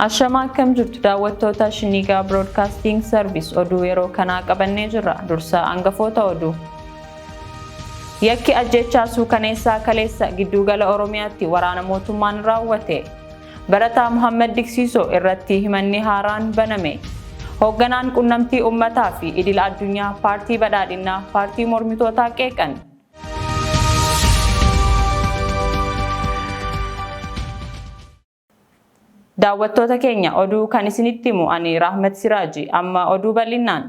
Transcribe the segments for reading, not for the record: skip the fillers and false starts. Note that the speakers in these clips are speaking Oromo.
Ashamaa akkam jirtu daawwattoota Shinigaa Broadcasting Service oduu yeroo kanaa qabannee jirra. Dursa angafoota oduu. Yakki ajjeechaa suukaneessaa kaleessa gidduugala Oromiyaatti waraana mootummaan raawwate. Barataa Muhammad Diksiisoo irratti himanni haaraan baname. Hoogganaan qunnamtii uummataa fi idil addunyaa paartii badhaadhinnaa paartii mormitootaa qeeqan. Daawwattoota keenya oduu kan isinitti himu ani Rahmat Siraaji amma oduu bal'innaan.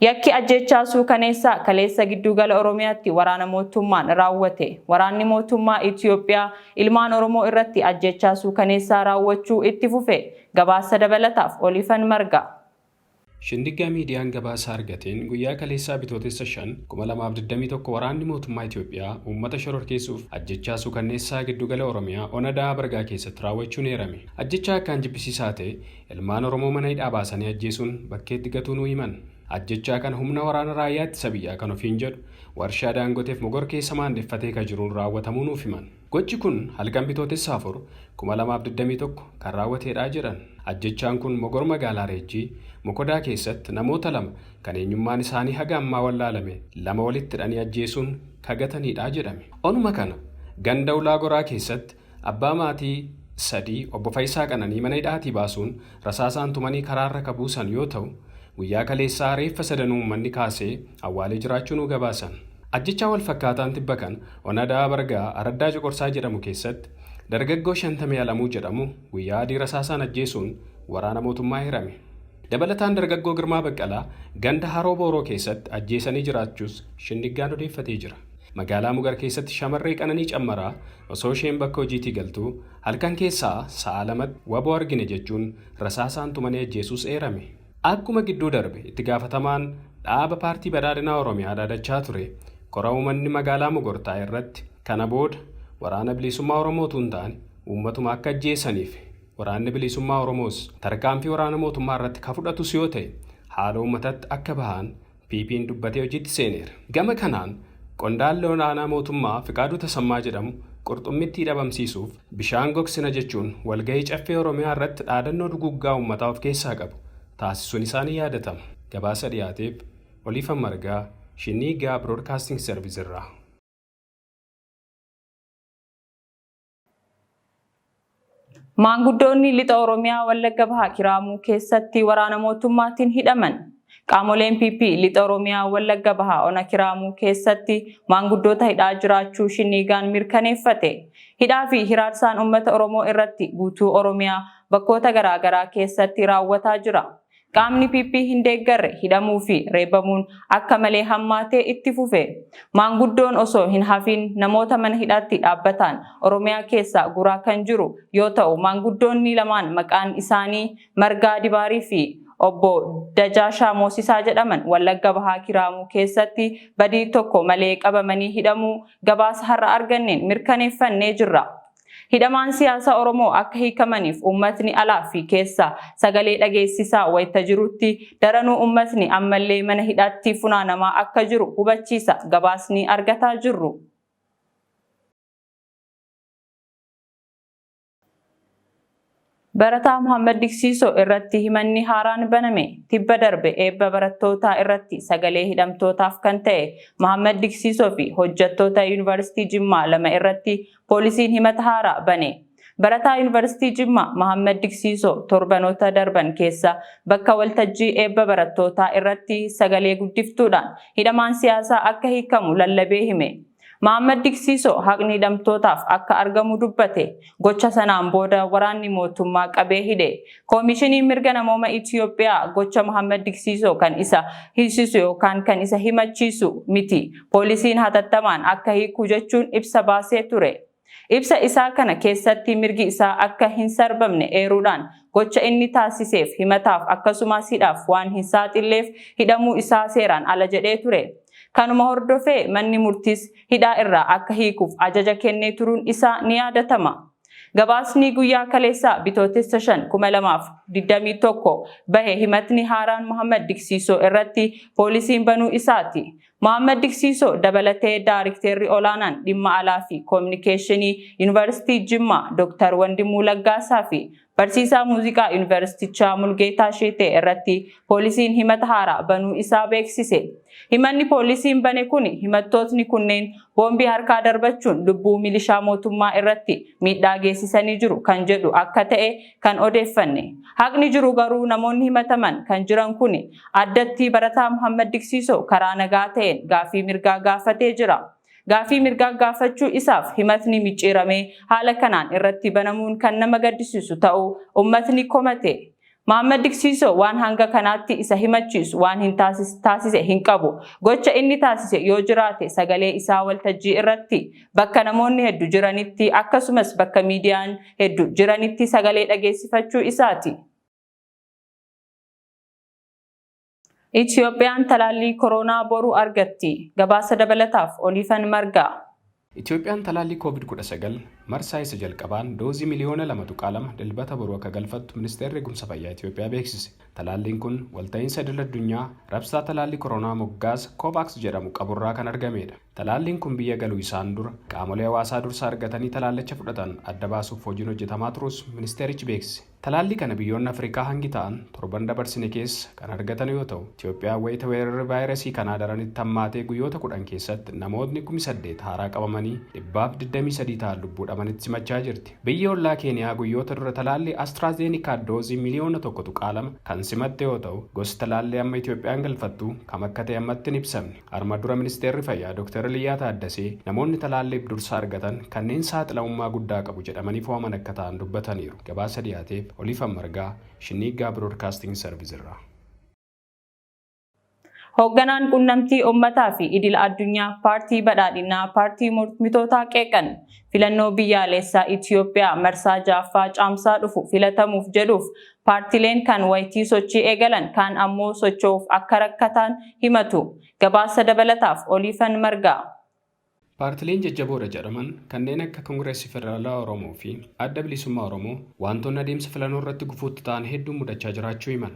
Yakki ajjeechaa suukaneessaa kaleessa gidduugala Oromiyaatti waraana mootummaan raawwate. Waraanni mootummaa Itiyoophiyaa ilmaan Oromoo irratti ajjeechaa suukaneessaa raawwachuu itti fufe. Gabaasa dabalataaf Olifan Marga. Shindiggaa miidiyaan gabaasa argateen guyyaa kaleessaa bitootessa 5, 2021 waraanni mootummaa Itiyoophiyaa uummata shororkeessuuf ajjechaa suukanneessaa giddugala Oromiyaa Ona Da'aa Bargaa keessatti raawwachuun eerame. Ajjechaa akkaan jibbisiisaa ta'e ilmaan Oromoo mana hidhaa baasanii ajjeesuun bakkeetti gatuu nuu himan. Ajjechaa kana humna waraana raayyaa ittisa biyyaa kan ofiin jedhu warshaa Daangoteef Mogor keessa maandheffatee ka jiruun raawwatamuu nuuf himan. Gochi kun halkan Bitootessa 4, 2021 kan raawwateedha jedhan. Ajjechaan kun Mogor magaalaa Reejjii, Mokodaa keessatti namoota lama kan eenyummaan isaanii haga ammaa wallaalame lama walitti hidhanii ajjeesuun ka gataniidha jedhame. Onuma kana ganda Ulaa Goraa keessatti abbaa maatii 3 obbo Fayisaa Qananii mana hidhaatii baasuun rasaasaan tumanii karaarra ka buusan yoo ta'u, guyyaa kaleessaa reeffa sadanuu uummanni kaasee awwaalee jiraachuu nuu gabaasan. Ajjechaa wal fakkaataan tibba kana Ona Ada'aa Bargaa Araddaa Coqorsaa jedhamu keessatti dargaggoo Shantamee Alamuu jedhamu guyyaa adii rasaasaan ajjeesuun waraana mootummaa eerame. Dabalataan dargaggoo Girmaa Baqqalaa ganda Haroo Booroo keessatti ajjeesanii jiraachuus Shindiggaan odeeffatee jira. Magaalaa Mugar keessatti shamarree Qananii Cammaraa osoo isheen bakka hojiitii galtuu halkan keessaa sa'a 2tti wbo argine jechuun rasaasaan tumanii ajjeesuus eerame. Akkuma gidduu darbe itti gaafatamaan dhaaba Paartii Badhaadhinaa Oromiyaa dhaadachaa ture kora uumanni magaalaa Mogor taa'e irratti kana booda Waraana Biliisummaa Oromoo utuu hin taane uummatuma akka ajjeesaniif Waraanni Biliisummaa Oromoos tarkaanfii waraana mootummaa irratti ka fudhatus yoo ta'e haaloo uummatatti akka bahan PPn dubbatee hojiitti seeneera. Gama kanaan qondaalli olaanaa mootummaa Fiqaaduu Tasammaa jedhamu qurxummittii dhabamsiisuuf bishaan gogsina jechuun walgahii Caffee Oromiyaa irratti dhaadannoo duguuggaa uummataa of keessaa qabu taasisuun isaa ni yaadatama. Gabaasa dhiyaateef Oliifan Margaa, Shinniiggaa Broadcasting Service irraa. Maanguddoonni Lixa Oromiyaa Wallagga Bahaa Kiraamuu keessatti waraana mootummaatiin hidhaman. Qaamoleen PP Lixa Oromiyaa Wallagga Bahaa Ona Kiraamuu keessatti maanguddoota hidhaa jiraachuu Shinniigaan mirkaneeffate. Hidhaa fi hiraarsaan uummata Oromoo irratti guutuu Oromiyaa bakkoota garaa garaa keessatti raawwataa jira. Qaamni PP hin deeggarre hidhamuu fi reebamuun akka malee hammaatee itti fufe. Maanguddoon osoo hin hafiin namoota mana hidhaatti dhaabbataan Oromiyaa keessaa guraa kan jiru yoo ta'u maanguddoonni lamaan maqaan isaanii Margaa Dibaarii fi Obbo Dajaashaa Moosisaa jedhaman Wallagga Bahaa Kiraamuu keessatti badii tokko malee qabamanii hidhamuu gabaasa har'a arganneen mirkaneeffannee jirra. Hidhamaan siyaasaa Oromoo akka hiikamaniif uummatni alaa fi keessaa sagalee dhageessisaa wayta jirutti daranuu uummatni ammallee mana hidhaatti funaanamaa akka jiru hubachiisa gabaasni argataa jirru. Barataa Muhammad Diksiisoo irratti himanni haaraan baname. Tibba darbe eebba barattootaa irratti sagalee hidhamtootaaf kan ta'e Muhammad Diksiisoo fi hojjettoota Yuunivarsiitii Jimmaa lama irratti poolisiin himata haaraa bane. Barataa Yuunivarsiitii Jimmaa Muhammad Diksiisoo torbanoota darban keessa bakka waltajjii eebba barattootaa irratti sagalee guddiftuudhaan hidhamaan siyaasaa akka hiikamu lallabee hime. Mahaammad Diksiisoo haqni hidhamtootaaf akka argamu dubbate. Gocha sanaan booda waraanni mootummaa qabee hidhe. Koomishiniin Mirga Namooma Itiyoophiyaa gocha Mahaammad Diksiisoo kan isa hiisisu yookaan kan isa himachiisu miti. Poolisiin hatattamaan akka hiiku jechuun ibsa baasee ture. Ibsa isaa kana keessatti mirgi isaa akka hin sarbamne eeruudhaan gocha inni taasiseef himataaf akkasumas hidhaaf waan hin saaxilleef hidhamuu isaa seeraan ala jedhee ture. Kanuma hordofee manni murtiis hidhaa irraa akka hiikuuf ajaja kennee turuun isaa ni yaadatama. Gabaasni guyyaa kaleessaa Bitootessa 5, 2021 bahe himatni haaraan Mohammad Diksiisoo irratti poolisiin banuu isaati. Mohammad Diksiisoo dabalatee Daarikteerri Olaanaan Dhimma Alaa fi Kominikeeshinii Yuunivarsiitii Jimmaa Dr. Wandimuu Laggaasaa fi barsiisaa muuziqaa yuunivarsiitichaa Mulgeetaa Sheetee irratti poolisiin himata haaraa banuu isaa beeksise. Himanni poolisiin bane kun himattootni kunneen boombii harkaa darbachuun lubbuu milishaa mootummaa irratti miidhaa geessisanii jiru kan jedhu akka ta'e kan odeeffanne. Haqni jiru garuu namoonni himataman kan jiran kun addatti barataa Muhammad Diksiisoo karaa nagaa ta'een gaaffii mirgaa gaafatee jira. Gaaffii mirgaa gaafachuu isaaf himatni micciiramee haala kanaan irratti banamuun kan nama gaddisiisu ta'uu uummatni komate. Muhammad Diksiisoo waan hanga kanaatti isa himachiisu waan hin taasise hin qabu. Gocha inni taasise yoo jiraate sagalee isaa waltajjii irratti bakka namoonni heddu jiranitti akkasumas bakka miidiyaan heddu jiranitti sagalee dhageessifachuu isaati. Itiyoophiyaan talaallii koronaa boru argatti. Gabaasa dabalataaf Oliifan Margaa. Itiyoophiyaan talaallii COVID-19 marsaa isa jalqabaan doozii miliyoona 2.2 dilbata boru akka galfattu ministeerri eegumsa fayyaa Itiyoophiyaa beeksise. Talaalliin kun walta'iinsa idil addunyaa rabsaa talaallii koronaa moggaasa Kovaaks jedhamu qaburraa kan argamedha. Talaalliin kun biyya galuu isaan dura qaamolee hawaasaa dursa argatanii talaallicha fudhatan adda baasuuf hojiin hojjetamaa turus ministeerichi beeksise. Talaallii kana biyyoonni Afrikaa hangi ta'an torban dabarsine keessa kan argatan yoo ta'u, Itiyoophiyaan wayita weerarri vaayirasii kanaa daranitti hammaatee guyyoota 10 keessatti namootni 8,000 haaraa qabamanii 123 ta'an lubbuu dhabanitti simachaa jirti. Biyyi ollaa Keeniyaa guyyoota dura talaallii AstraZeneca doozii miliyoona 1.2 kan simatte yoo ta'u, gosti talaallii amma Itiyoophiyaan galfattu kam akka ta'e ammatti hin ibsamne. Arma dura ministeerri fayyaa Dr. Liyyaa Taaddasee namoonni talaalliif dursa argatan kanneen saaxilamummaa guddaa qabu jedhamanii fo'aman akka ta'an dubbataniiru. Gabaasa dhiyaateef Oliifan Margaa, Shinniiggaa Broadcasting Service irraa. Hoogganaan qunnamtii uummataa fi idil addunyaa paartii badhaadhinaa paartii mormitootaa qeeqan filannoo biyyaalessaa Itiyoophiyaa marsaa 6ffaa caamsaa dhufu filatamuuf jedhuuf paartileen kan wayitii sochii eegalan kaan ammoo socho'uuf akka rakkatan himatu. Gabaasa dabalataaf Oliifan Margaa. Paartileen jajjaboodha jedhaman kanneen akka Koongireesii Federaalawaa Oromoo fi Adda Bilisummaa Oromoo wantoonni adeemsa filannoo irratti gufuutti ta'an hedduun mudachaa jiraachuu himan.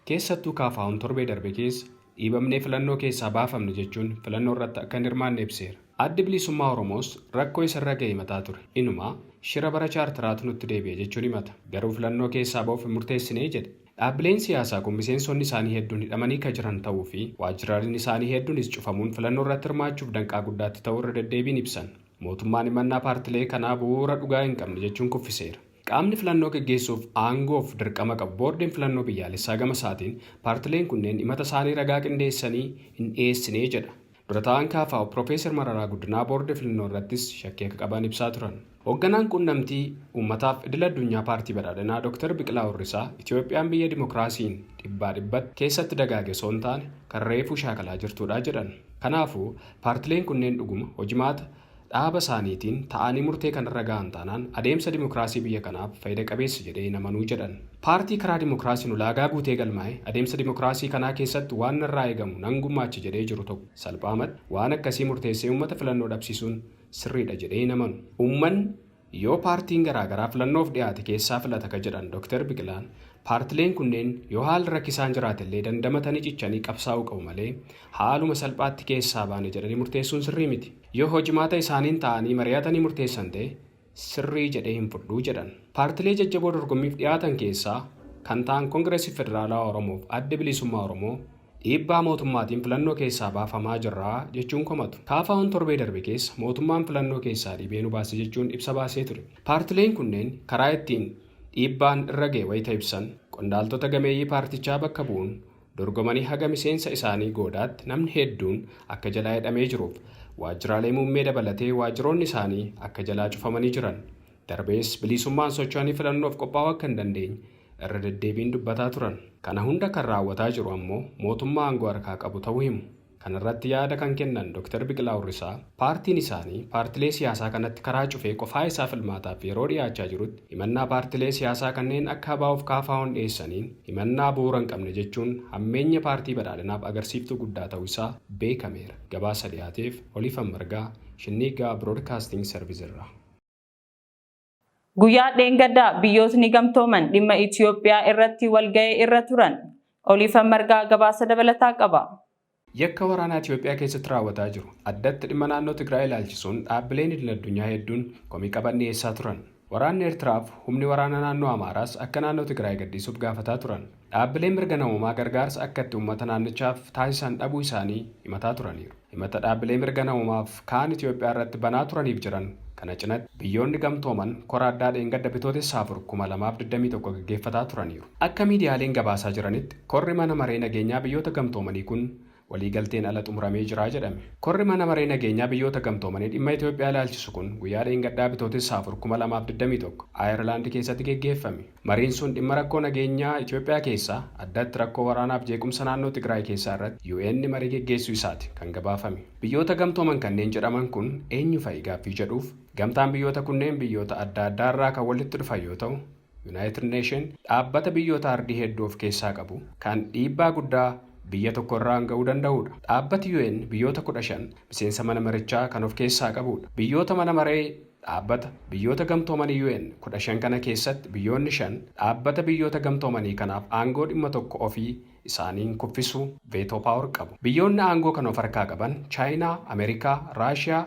Keessattuu KFO'n torbee darbe keessa dhiibamnee filannoo keessaa baafamne jechuun filannoo irratti akka hin hirmaanne ibseera. Addi Bilisummaa Oromoos rakkoo isarra ga'e himataa ture. Inuma shira bara chaartiraatu nutti deebi'e jechuun himata. Garuu filannoo keessaa ba'uuf hin murteessinee jedhe. Dhaabbileen siyaasaa kun miseensonni isaanii hedduun hidhamanii kan jiran ta'uu fi waajjiraaleen isaanii hedduunis cufamuun filannoo irratti hirmaachuuf danqaa guddaatti ta'uu irra deddeebiin ibsan. Mootummaan himannaa paartilee kanaa bu'uura dhugaa hin qabne jechuun kuffiseera. Qaamni filannoo geggeessuuf aangoof dirqama qabu boordiin filannoo biyyaalessaa gama isaatiin paartileen kunneen himata isaanii ragaa qindeessanii hin dhiyeessinee jedha. Dura taa'aan KFO Piroofeesar Mararaa Guddinaa boordii filannoo irrattis shakkii akka qaban ibsaa turan. Hoogganaan qunnamtii uummataaf idil addunyaa paartii badhaadhinaa Dr. Biqilaa Hurrisaa Itiyoophiyaan biyya dimokiraasiin dhibbaa dhibbatti keessatti dagaage osoo hin taane kan reefuu shaakalaa jirtudha jedhan. Kanaafuu paartileen kunneen dhuguma hojimaata dhaaba isaaniitiin ta'anii murtee kanarra ga'an taanaan adeemsa dimokiraasii biyya kanaaf faayida qabeessa jedhee hin amanuu jedhan. Paartii karaa dimokiraasiin ulaagaa guutee galmaa'e adeemsa dimokiraasii kanaa keessatti waan narraa eegamu nan gumaacha jedhee jiru tokko salphaamatti waan akkasii murteessee uummata filannoo dhabsiisuun sirriidha jedhee hin amanu. Uummanni yoo paartiin garaagaraa filannoof dhiyaate keessaa filata ka jedhan Dr. Biqilaan paartileen kunneen yoo haalli rakkisaan jiraatellee dandamatanii cichanii qabsaa'uu qabu malee haaluma salphaatti keessaa baane jedhanii murteessuun sirrii miti. Yoo hojimaata isaaniin ta'anii mari'atanii murteessan ta'e sirrii jedhee hin fudhuu jedhan. Paartilee jajjaboo dorgommiif dhiyaatan keessaa kan ta'an Koongireesii Federaalawaa Oromoof Adda Bilisummaa Oromoo dhiibbaa mootummaatiin filannoo keessaa baafamaa jirraa jechuun komatu. KFO'n torbee darbe keessa mootummaan filannoo keessaa dhiibee nu baase jechuun ibsa baasee ture. Paartileen kunneen karaa ittiin dhiibbaan irra ga'e wayita ibsan qondaaltota gameeyyii paartichaa bakka bu'uun dorgomanii haga miseensa isaanii goodaatti namni hedduun akka jalaa hidhamee jiruuf waajjiraalee muummee dabalatee waajjiroonni isaanii akka jalaa cufamanii jiran. Darbees bilisummaan socho'anii filannoof qophaa'uu akka hin dandeenye irra deddeebiin dubbataa turan. Kana hunda kan raawwataa jiru ammoo mootummaa aangoo harkaa qabu ta'uu himu. Kana irratti yaada kan kennan Dr. Biqilaa Hurrisaa paartiin isaanii paartilee siyaasaa kanatti karaa cufee qofaa isaa filmaataaf yeroo dhiyaachaa jirutti himannaa paartilee siyaasaa kanneen akka ABO'f KFO'n dhiyeessaniin himannaa bu'uura hin qabne jechuun hammeenya paartii badhaadhinaaf agarsiiftuu guddaa ta'uu isaa beekameera. Gabaasa dhiyaateef Oliifan Margaa, Shinniiggaa Broadcasting Service irraa. Guyyaa dheengaddaa biyyootni gamtooman dhimma Itoophiyaa irratti walga'ii irra turan. Oliifan Margaa gabaasa dabalataa qaba. Yakka waraanaa Itoophiyaa keessatti raawwataa jiru addatti dhimma naannoo Tigraay ilaalchisuun dhaabbileen idil addunyaa hedduun komii qaban dhiyeessaa turan. Waraanni Eertiraaf humni waraana naannoo Amaaraas akka naannoo Tigraay gadhiisuuf gaafataa turan. Dhaabbileen mirga namoomaa gargaarsa akka itti uummata naannichaaf taasisan dhabuu isaanii himataa turaniiru. Himata dhaabbilee mirga namoomaaf kaan Itoophiyaa irratti banaa turaniif jiran kana cinatti biyyoonni gamtooman kora addaa dheengadda Bitootessa 4, 2021 gaggeeffataa turaniiru. Akka miidiyaaleen gabaasaa jiranitti korri mana maree nageenyaa biyyoota gamtoomanii kun waliigalteen ala xumuramee jira jedhame. Korri mana maree nageenyaa biyyoota gamtoomanii dhimma Itoophiyaa ilaalchisu kun guyyaa dheengaddaa Bitootessa 4, 2021 Ayerlaand keessatti geggeeffame. Mariin sun dhimma rakkoo nageenyaa Itoophiyaa keessaa addatti rakkoo waraanaaf jeequmsa naannoo Tigraay keessaa irratti UN marii geggeessuu isaati kan gabaafame. Biyyoota gamtooman kanneen jedhaman kun eenyu fa'i gaaffii jedhuuf, gamtaan biyyoota kunneen biyyoota adda addaa irraa kan walitti dhufan yoo ta'u, United Nation dhaabbata biyyoota ardii hedduu of keessaa qabu kan dhiibbaa guddaa biyya tokko irraan ga'uu danda'udha. Dhaabbati UN biyyoota 15 miseensa mana marichaa kan of keessaa qabudha. Biyyoota mana maree dhaabbata biyyoota gamtoomanii UN 15 kana keessatti biyyoonni 5 dhaabbata biyyoota gamtoomanii kanaaf aangoo dhimma tokko ofii isaaniin kuffisuu, veto power, qabu. Biyyoonni aangoo kan of harkaa qaban Chaayinaa, Ameerikaa, Raashiyaa,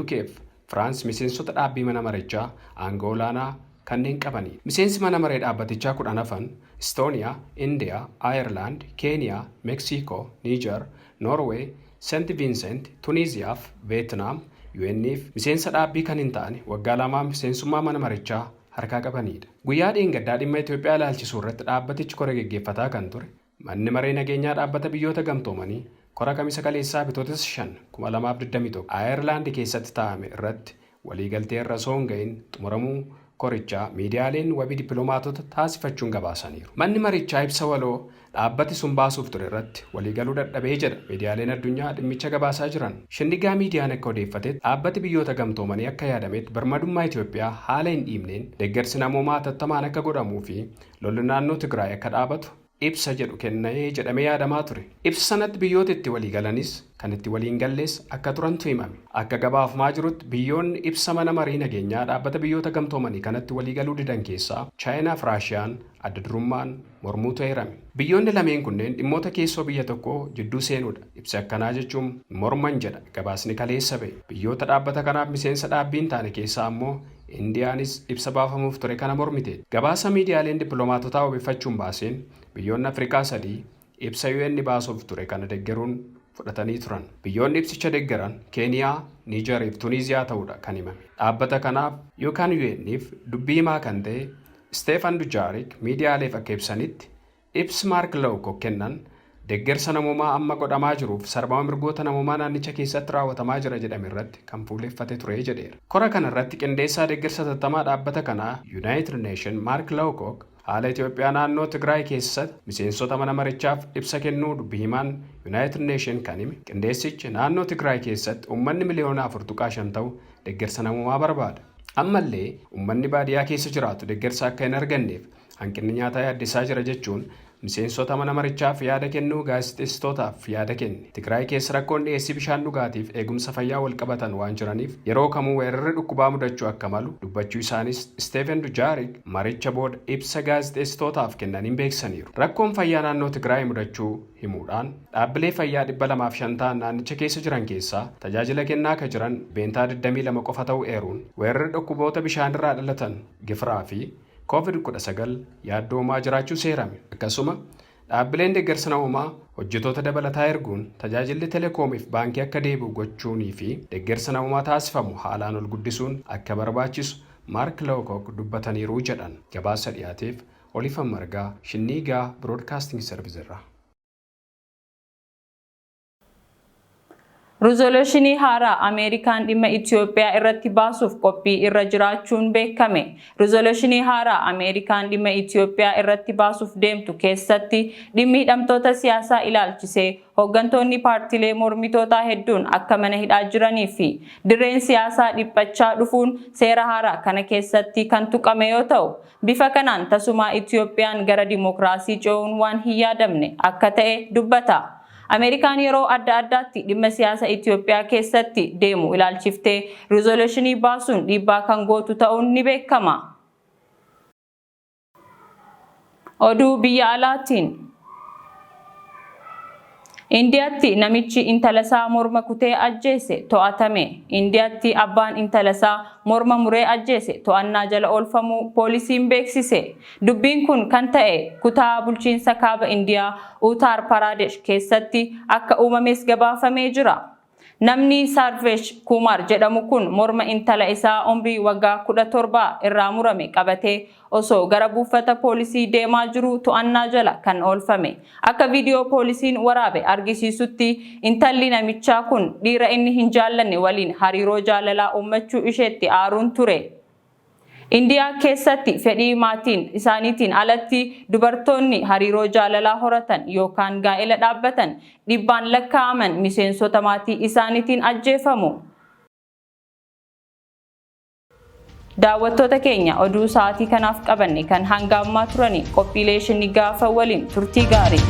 UK fi Firaans miseensota dhaabbii mana marichaa aangoo olaanaa kanneen qabanidha. Miseensi mana maree dhaabbatichaa 10 hafan Estooniyaa, Indiyaa, Ayerlaand, Keeniyaa, Meksiikoo, Niijar, Noorweey, Seent Viinsent, Tuniiziyaa fi Veetinaam UN'if miseensa dhaabbii kan hin taane waggaa lamaa miseensummaa mana marichaa harkaa qabanidha. Guyyaa dheengaddaa dhimma Itoophiyaa ilaalchisuu irratti dhaabbatichi kora geggeeffataa kan ture manni maree nageenyaa dhaabbata biyyoota gamtoomanii kora Kamisa kaleessaa Bitootessa 5, 2021 Ayerlaand keessatti taa'ame irratti waliigaltee irra osoo hin gahin xumuramuu korichaa miidiyaaleen wabii dippiloomaatota taasifachuun gabaasaniiru. Manni marichaa ibsa waloo dhaabbati sun baasuuf ture irratti waliigaluu dadhabee jedha miidiyaaleen addunyaa dhimmicha gabaasaa jiran. Shinnigaa miidiyaan akka odeeffatetti dhaabbati biyyoota gamtoomanii akka yaadametti birmadummaa Itoophiyaa haala hin dhiibneen deeggarsi namoomaa hatattamaan akka godhamuu fi lolli naannoo Tigraay akka dhaabatu ibsa jedhu kennee jedhamee yaadamaa ture. Ibsa sanatti biyyoota itti walii galanis kan itti waliin gallees akka turantu himame. Akka gabaafamaa jirutti biyyoonni ibsa mana marii nageenyaa dhaabbata biyyoota gamtoomanii kanatti walii galuu didan keessaa Chaayinaa fi Raashiyaan adda durummaan mormuutu eerame. Biyyoonni lameen kunneen dhimmoota keessoo biyya tokkoo jidduu seenuudha. Ibsi akkanaa jechuun morman jedha gabaasni kaleessa ba'e. Biyyoota dhaabbata kanaaf miseensa dhaabbii hin taane keessaa ammoo Indiyaanis ibsa baafamuuf ture kana mormite. Gabaasa miidiyaaleen dippiloomaatotaa wabeeffachuun baaseen biyyoonni Afrikaa sadii ibsa UN baasuuf ture kana deggeruun fudhatanii turan. Biyyoonni ibsicha deggeran Keeniyaa, Niijarii fi Tuniiziyaa ta'uudha kan himame. Dhaabbata kanaaf yookaan UN'if dubbii himaa kan ta'e Steefan Dujaarik miidiyaaleef akka ibsanitti ibsi Maark Lowcock kennan deeggarsa namoomaa amma godhamaa jiruuf sarbama mirgoota namoomaa naannicha keessatti raawwatamaa jira jedhame irratti kan fuuleffate ture jedheera. Kora kana irratti qindeessaa deeggarsa hatattamaa dhaabbata kanaa United Nation Maark Lowcock haala Itoophiyaa naannoo Tigraay keessatti miseensota mana marichaaf ibsa kennuu dubbii himaan United Nation kan hime qindeessichi naannoo Tigraay keessatti uummanni miliyoona 4.5 ta'u deeggarsa namoomaa barbaada. Ammallee uummanni baadiyyaa keessa jiraatu deeggarsa akka hin arganneef hanqinni nyaataa yaaddessaa jira jechuun miseensota mana marichaaf yaada kennuu gaazexeessitootaaf yaada kenne. Tigraay keessa rakkoon dhiyeessii bishaan dhugaatiif eegumsa fayyaa wal qabatan waan jiraniif yeroo kamuu weerarri dhukkubaa mudachuu akka malu dubbachuu isaanis Steven Dujaarik maricha booda ibsa gaazexeessitootaaf kennaniin beeksisaniiru. Rakkoon fayyaa naannoo Tigraay mudachuu himuudhaan dhaabbilee fayyaa 205 ta'an naannicha keessa jiran keessaa tajaajila kennaa akka jiran 22% qofa ta'uu eeruun weerarri dhukkuboota bishaanirraa dhalatan gifiraa fi COVID-19 yaaddoomaa jiraachuu seerame. Akkasuma dhaabbileen deeggarsa namoomaa hojjetoota dabalataa erguun tajaajilli telekoomiif baankii akka deebi'u gochuunii fi deeggarsa namoomaa taasifamu haalaan ol guddisuun akka barbaachisu Maark Lowcock dubbataniiru jedhan. Gabaasa dhiyaateef Olifan Margaa, Shinniigaa Broadcasting Service irraa. Rizooluushinii haaraa Ameerikaan dhimma Itoophiyaa irratti baasuuf qophii irra jiraachuun beekame. Rizooluushinii haaraa Ameerikaan dhimma Itoophiyaa irratti baasuuf deemtu keessatti dhimmi hidhamtoota siyaasaa ilaalchisee hooggantoonni paartiilee mormitootaa hedduun akka mana hidhaa jiranii fi dirreen siyaasaa dhiphachaa dhufuun seera haaraa kana keessatti kan tuqame yoo ta'u, bifa kanaan tasumaa Itoophiyaan gara dimookiraasii ce'uun waan hin yaadamne akka ta'e dubbata. Ameerikaan yeroo adda addaatti dhimma siyaasa Itoophiyaa keessatti deemu ilaalchiftee rizooluushinii baasuun dhiibbaa kan gootu ta'uun ni beekama. Oduu biyya alaatiin Indiyaatti namichi intalasaa morma kutee ajjeese to'atame. Indiyaatti abbaan intalasaa morma muree ajjeese to'annaa jala oolfamuu poolisiin beeksise. Dubbiin kun kan ta'e kutaa bulchiinsa kaaba Indiyaa Uttar Pradesh keessatti akka uumames gabaafamee jira. Namni Sarvesh Kumar jedhamu kun morma intala isaa umrii waggaa 17 irraa murame qabatee osoo gara buufata poolisii deemaa jiru to'annaa jala kan oolfame. Akka viidiyoo poolisiin waraabe argisiisutti intalli namichaa kun dhiira inni hin jaallanne waliin hariiroo jaalalaa uummachuu isheetti aaruun ture. Indiyaa keessatti fedhii maatiin isaaniitiin alatti dubartoonni hariiroo jaalalaa horatan yookaan gaa'ela dhaabbatan dhibbaan lakkaa'aman miseensota maatii isaaniitiin ajjeefamu. Daawwattoota keenya, oduu sa'aatii kanaaf qabanne kan hanga ammaa turani. Qophiilee Shinniggaafa waliin turtii gaarii.